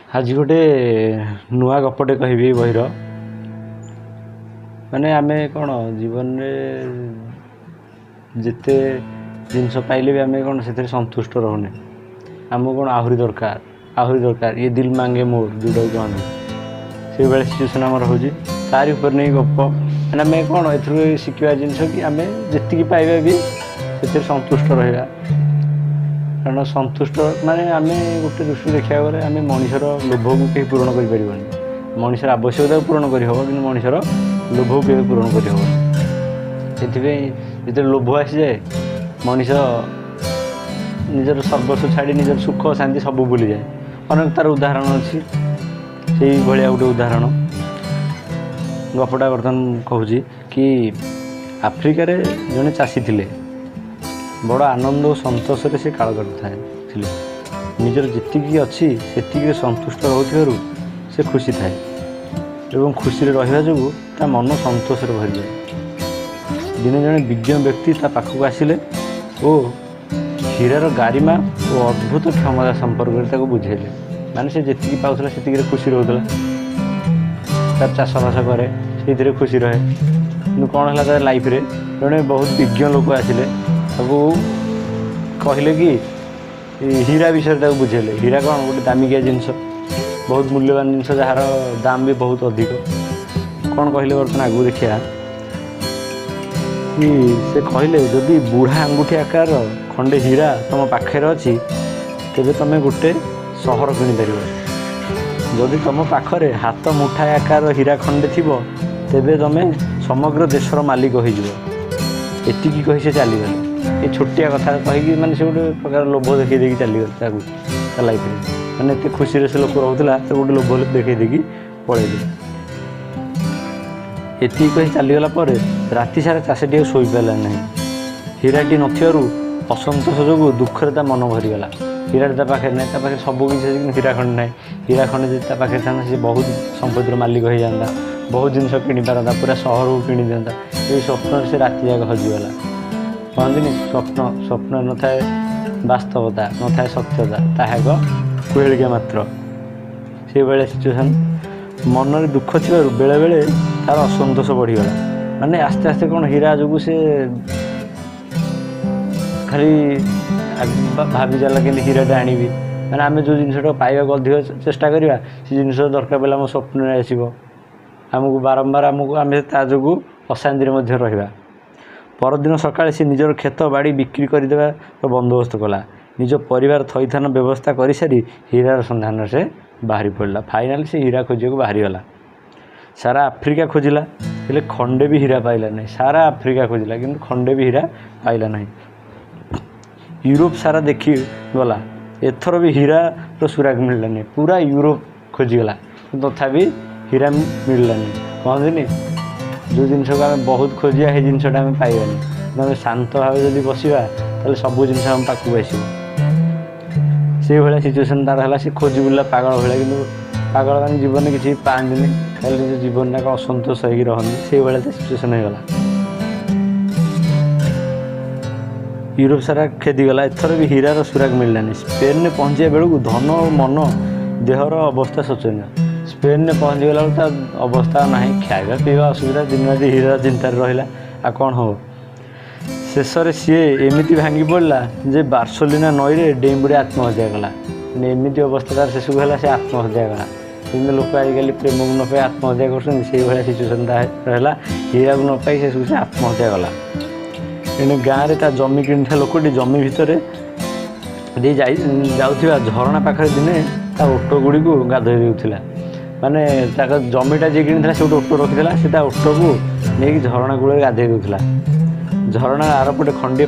ଆଜି ଗୋଟେ ନୂଆ ଗପଟେ କହିବି ଏଇ ବହିର। ମାନେ ଆମେ କ'ଣ ଜୀବନରେ ଯେତେ ଜିନିଷ ପାଇଲେ ବି ଆମେ କ'ଣ ସେଥିରେ ସନ୍ତୁଷ୍ଟ ରହୁନେ। ଆମକୁ କ'ଣ ଆହୁରି ଦରକାର, ଆହୁରି ଦରକାର, ଇଏ ଦିଲ୍ ମାଙ୍ଗେ ମୋର ଯେଉଁଟାକୁ କହନ୍ତି, ସେଇଭଳିଆ ସିଚୁଏସନ୍ ଆମର ହେଉଛି। ତାରି ଉପରେ ନେଇ ଗପ। ମାନେ ଆମେ କ'ଣ ଏଥିରୁ ଶିଖିବା ଜିନିଷ କି ଆମେ ଯେତିକି ପାଇବା ବି ସେଥିରେ ସନ୍ତୁଷ୍ଟ ରହିବା। କାରଣ ସନ୍ତୁଷ୍ଟ ମାନେ ଆମେ ଗୋଟେ ଦୃଷ୍ଟିରୁ ଦେଖିବାକୁ ଗଲେ ଆମେ ମଣିଷର ଲୋଭକୁ କେହି ପୂରଣ କରିପାରିବନି। ମଣିଷର ଆବଶ୍ୟକତାକୁ ପୂରଣ କରିହେବ, କିନ୍ତୁ ମଣିଷର ଲୋଭକୁ କେବେ ପୂରଣ କରିହେବନି। ସେଥିପାଇଁ ଯେତେବେଳେ ଲୋଭ ଆସିଯାଏ, ମଣିଷ ନିଜର ସର୍ବସ୍ୱ ଛାଡ଼ି ନିଜର ସୁଖ ଶାନ୍ତି ସବୁ ଭୁଲିଯାଏ। ଅନେକ ତା'ର ଉଦାହରଣ ଅଛି। ସେଇଭଳିଆ ଗୋଟେ ଉଦାହରଣ ଗପଟା ବର୍ତ୍ତମାନ କହୁଛି କି ଆଫ୍ରିକାରେ ଜଣେ ଚାଷୀ ଥିଲେ। ବଡ଼ ଆନନ୍ଦ ଓ ସନ୍ତୋଷରେ ସେ କାଳ କାଟୁଥାଏ ଥିଲେ। ନିଜର ଯେତିକି ଅଛି ସେତିକିରେ ସନ୍ତୁଷ୍ଟ ରହୁଥିବାରୁ ସେ ଖୁସି ଥାଏ ଏବଂ ଖୁସିରେ ରହିବା ଯୋଗୁଁ ତା ମନ ସନ୍ତୋଷରେ ଭରିଯାଏ। ଦିନେ ଜଣେ ବିଜ୍ଞ ବ୍ୟକ୍ତି ତା ପାଖକୁ ଆସିଲେ ଓ ହୀରାର ଗାରିମା ଓ ଅଦ୍ଭୁତ କ୍ଷମତା ସମ୍ପର୍କରେ ତାକୁ ବୁଝେଇଲେ। ମାନେ ସେ ଯେତିକି ପାଉଥିଲା ସେତିକିରେ ଖୁସି ରହୁଥିଲା। ତାର ଚାଷବାସ କରେ, ସେଇଥିରେ ଖୁସି ରହେ। କିନ୍ତୁ କ'ଣ ହେଲା, ତା ଲାଇଫରେ ଜଣେ ବହୁତ ବିଜ୍ଞ ଲୋକ ଆସିଲେ, ତାକୁ କହିଲେ କି ଏ ହୀରା ବିଷୟରେ ତାକୁ ବୁଝେଇଲେ। ହୀରା କ'ଣ ଗୋଟେ ଦାମିକିଆ ଜିନିଷ, ବହୁତ ମୂଲ୍ୟବାନ ଜିନିଷ, ଯାହାର ଦାମ ବି ବହୁତ ଅଧିକ। କ'ଣ କହିଲେ ବର୍ତ୍ତମାନ ଆଗକୁ ଦେଖିବା କି ସେ କହିଲେ, ଯଦି ବୁଢ଼ା ଆଙ୍ଗୁଠି ଆକାରର ଖଣ୍ଡେ ହୀରା ତୁମ ପାଖରେ ଅଛି, ତେବେ ତୁମେ ଗୋଟେ ସହର କିଣିପାରିବ। ଯଦି ତୁମ ପାଖରେ ହାତ ମୁଠାଏ ଆକାରର ହୀରା ଖଣ୍ଡେ ଥିବ, ତେବେ ତୁମେ ସମଗ୍ର ଦେଶର ମାଲିକ ହୋଇଯିବ। ଏତିକି କହି ସେ ଚାଲିଗଲେ। ଏ ଛୋଟିଆ କଥା କହିକି ମାନେ ସେ ଗୋଟେ ପ୍ରକାର ଲୋଭ ଦେଖେଇ ଦେଇକି ଚାଲିଗଲେ ତାକୁ ତା ଲାଇଫରେ। ମାନେ ଏତେ ଖୁସିରେ ସେ ଲୋକ ରହୁଥିଲା, ତାକୁ ଗୋଟେ ଲୋଭ ଦେଖେଇ ଦେଇକି ପଳେଇଲେ। ଏତିକି କହି ଚାଲିଗଲା ପରେ ରାତି ସାରା ଚାଷୀଟି ଆଉ ଶୋଇପାରିଲା ନାହିଁ। ହୀରାଟି ନଥିବାରୁ ଅସନ୍ତୋଷ ଯୋଗୁଁ ଦୁଃଖରେ ତା ମନ ଭରିଗଲା। ହୀରାଟି ତା ପାଖରେ ନାହିଁ, ତା ପାଖରେ ସବୁ କିଛି ଅଛି କିନ୍ତୁ ହୀରା ଖଣ୍ଡେ ନାହିଁ। ହୀରା ଖଣ୍ଡେ ଯଦି ତା ପାଖରେ ଥାନ୍ତା, ସେ ବହୁତ ସମ୍ପତ୍ତିର ମାଲିକ ହେଇଯାନ୍ତା, ବହୁତ ଜିନିଷ କିଣିପାରନ୍ତା, ପୁରା ସହରକୁ କିଣି ଦିଅନ୍ତା। ଏଇ ସ୍ୱପ୍ନରେ ସେ ରାତି ଯାକ ହଜିଗଲା। କହନ୍ତିନି, ସ୍ୱପ୍ନ ସ୍ୱପ୍ନ ନଥାଏ ବାସ୍ତବତା, ନଥାଏ ସତ୍ୟତା, ତାହା ଏକ କୁହେଳିକା ମାତ୍ର। ସେଇଭଳିଆ ସିଚୁଏସନ୍। ମନରେ ଦୁଃଖ ଥିବାରୁ ବେଳେବେଳେ ତାର ଅସନ୍ତୋଷ ବଢ଼ିଗଲା। ମାନେ ଆସ୍ତେ ଆସ୍ତେ କ'ଣ ହୀରା ଯୋଗୁଁ ସେ ଖାଲି ଭାବି ଚାଲିଲା କେମିତି ହୀରାଟା ଆଣିବି। ମାନେ ଆମେ ଯେଉଁ ଜିନିଷଟା ପାଇବାକୁ ଅଧିକ ଚେଷ୍ଟା କରିବା, ସେ ଜିନିଷ ଦରକାର ପଡ଼ିଲେ ଆମ ସ୍ୱପ୍ନରେ ଆସିବ ଆମକୁ ବାରମ୍ବାର, ଆମକୁ ଆମେ ତା ଯୋଗୁଁ ଅଶାନ୍ତିରେ ମଧ୍ୟ ରହିବା। ପରଦିନ ସକାଳେ ସେ ନିଜର କ୍ଷେତ ବାଡ଼ି ବିକ୍ରି କରିଦେବାର ବନ୍ଦୋବସ୍ତ କଲା। ନିଜ ପରିବାର ଥଇଥାନ ବ୍ୟବସ୍ଥା କରିସାରି ହୀରାର ସନ୍ଧାନରେ ସେ ବାହାରି ପଡ଼ିଲା। ଫାଇନାଲି ସେ ହୀରା ଖୋଜିବାକୁ ବାହାରିଗଲା। ସାରା ଆଫ୍ରିକା ଖୋଜିଲା, ହେଲେ ଖଣ୍ଡେ ବି ହୀରା ପାଇଲା ନାହିଁ। ସାରା ଆଫ୍ରିକା ଖୋଜିଲା, କିନ୍ତୁ ଖଣ୍ଡେ ବି ହୀରା ପାଇଲା ନାହିଁ। ୟୁରୋପ ସାରା ଦେଖି ଗଲା, ଏଥର ବି ହୀରାର ସୁରାଗ ମିଳିଲାନି। ପୁରା ୟୁରୋପ ଖୋଜିଗଲା, କିନ୍ତୁ ତଥାପି ହୀରା ମିଳିଲାନି। କହନ୍ତିନି, ଯେଉଁ ଜିନିଷକୁ ଆମେ ବହୁତ ଖୋଜିବା, ସେଇ ଜିନିଷଟା ଆମେ ପାଇବାନି। କିନ୍ତୁ ଆମେ ଶାନ୍ତ ଭାବେ ଯଦି ବସିବା, ତାହେଲେ ସବୁ ଜିନିଷ ଆମ ପାଖକୁ ଆସିବ। ସେଇଭଳିଆ ସିଚୁଏସନ୍ ତାର ହେଲା। ସେ ଖୋଜି ବୁଲିଲା ପାଗଳ ଭଳିଆ, କିନ୍ତୁ ପାଗଳ ମାନେ ଜୀବନରେ କିଛି ପାଆନ୍ତିନି, ଖାଲି ନିଜ ଜୀବନଟାକ ଅସନ୍ତୋଷ ହେଇକି ରହନ୍ତି। ସେଇଭଳିଆ ତା ସିଚୁଏସନ୍ ହେଇଗଲା। ୟୁରୋପ ସାରା ଖେଦିଗଲା, ଏଥର ବି ହୀରାର ସୁରାଗ ମିଳିଲାନି। ସ୍ପେନରେ ପହଞ୍ଚିବା ବେଳକୁ ଧନ ଓ ମନ ଦେହର ଅବସ୍ଥା ଶୋଚନୀୟ। ସ୍ପେନରେ ପହଞ୍ଚିଗଲା ବେଳକୁ ତା ଅବସ୍ଥା ଆଉ ନାହିଁ, ଖାଇବା ପିଇବା ଅସୁବିଧା, ଦିନ ରାତି ହୀରା ଚିନ୍ତାରେ ରହିଲା, ଆଉ କ'ଣ ହେବ? ଶେଷରେ ସିଏ ଏମିତି ଭାଙ୍ଗି ପଡ଼ିଲା ଯେ ବାର୍ସୋଲିନା ନଈରେ ଡେଇଁ ପଡ଼ି ଆତ୍ମହତ୍ୟା କଲା। ମାନେ ଏମିତି ଅବସ୍ଥା ତାର ଶେଷକୁ ହେଲା, ସେ ଆତ୍ମହତ୍ୟା କଲା। ଯେମିତି ଲୋକ ଆଜିକାଲି ପ୍ରେମକୁ ନ ପାଇ ଆତ୍ମହତ୍ୟା କରୁଛନ୍ତି, ସେଇଭଳିଆ ସିଚୁଏସନ୍ ତା ହେଲା। ହୀରାକୁ ନ ପାଇ ଶେଷକୁ ସେ ଆତ୍ମହତ୍ୟା କଲା। ଏଣୁ ଗାଁରେ ତା ଜମି କିଣିଥିବା ଲୋକଟି ଜମି ଭିତରେ ଦେଇ ଯାଇ ଯାଉଥିବା ଝରଣା ପାଖରେ ଦିନେ ତା ଓଟ ଗୁଡ଼ିକୁ ଗାଧୋଇ ଦେଉଥିଲା। ମାନେ ତାଙ୍କ ଜମିଟା ଯିଏ କିଣିଥିଲା, ସେ ଗୋଟେ ଓଟ ରଖିଥିଲା। ସେ ତା ଓଟକୁ ନେଇକି ଝରଣା କୂଳରେ ଗାଧୋଇ ଦେଉଥିଲା। ଝରଣା ଆରପଟେ ଖଣ୍ଡିଏ